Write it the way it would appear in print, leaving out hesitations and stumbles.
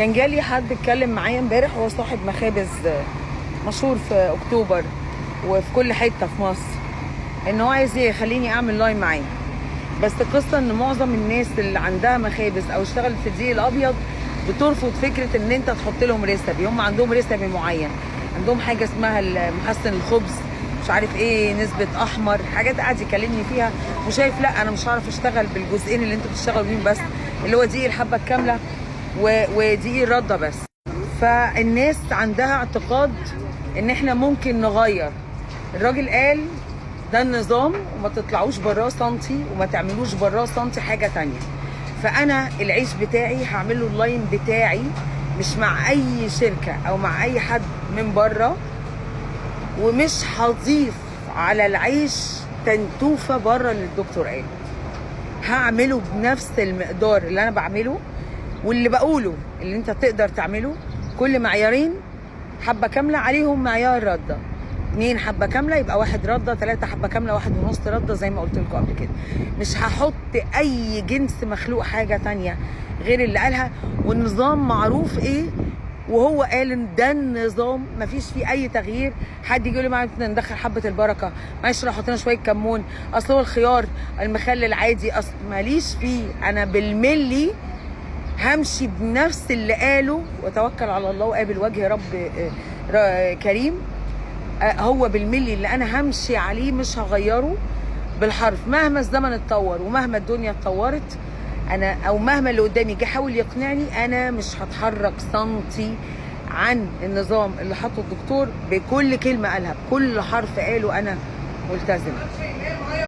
كان جالي حد اتكلم معايا امبارح، هو صاحب مخابز مشهور في اكتوبر وفي كل حتة في مصر، ان هو عايز يخليني اعمل line معاه. بس القصة ان معظم الناس اللي عندها مخابز او اشتغلت في الدقيق الابيض بترفض فكرة ان انت تحط لهم recipe. هم عندهم recipe معين، عندهم حاجة اسمها محسن الخبز، مش عارف ايه، نسبه احمر، حاجات قاعد يكلمني فيها وشايف لا انا مش هعرف اشتغل بالجزئين اللي انتوا بتشتغلوا بيهم بس، اللي هو دقيق الحبة الكاملة ودقيق الردة بس. فالناس عندها اعتقاد ان احنا ممكن نغير. الراجل قال ده النظام وما تطلعوش براه سنتي وما تعملوش براه سنتي حاجة تانية. فانا العيش بتاعي هعمله ال line بتاعي، مش مع اي شركة او مع اي حد من بره، ومش هضيف على العيش تنتوفه بره اللي الدكتور قاله. هعمله بنفس المقدار اللي انا بعمله واللي بقوله اللي انت تقدر تعمله. كل معيارين حبه كاملة عليهم معيار رده، 2 حبه كاملة يبقى 1 رده، 3 حبه كاملة 1.5 رده، زي ما قلت لكم قبل كده. مش هحط اي جنس مخلوق حاجة تانية غير اللي قالها، والنظام معروف ايه، وهو قال ان ده النظام مفيش فيه اي تغيير. حد يجي يقول لي معلش ندخل حبه البركة، معلش لو حطينا شوية كمون، اصل هو الخيار المخلل عادي، اصل ماليش فيه. انا بالملي همشي بنفس اللي قاله واتوكل على الله وقابل وجه رب كريم. هو بالملي اللي انا همشي عليه مش هغيره بالحرف، مهما الزمن اتطور ومهما الدنيا اتطورت، انا او مهما اللي قدامي جه حاول يقنعني، انا مش هتحرك سنتي عن النظام اللي حطه الدكتور. بكل كلمة قالها، بكل حرف قاله، انا ملتزمة.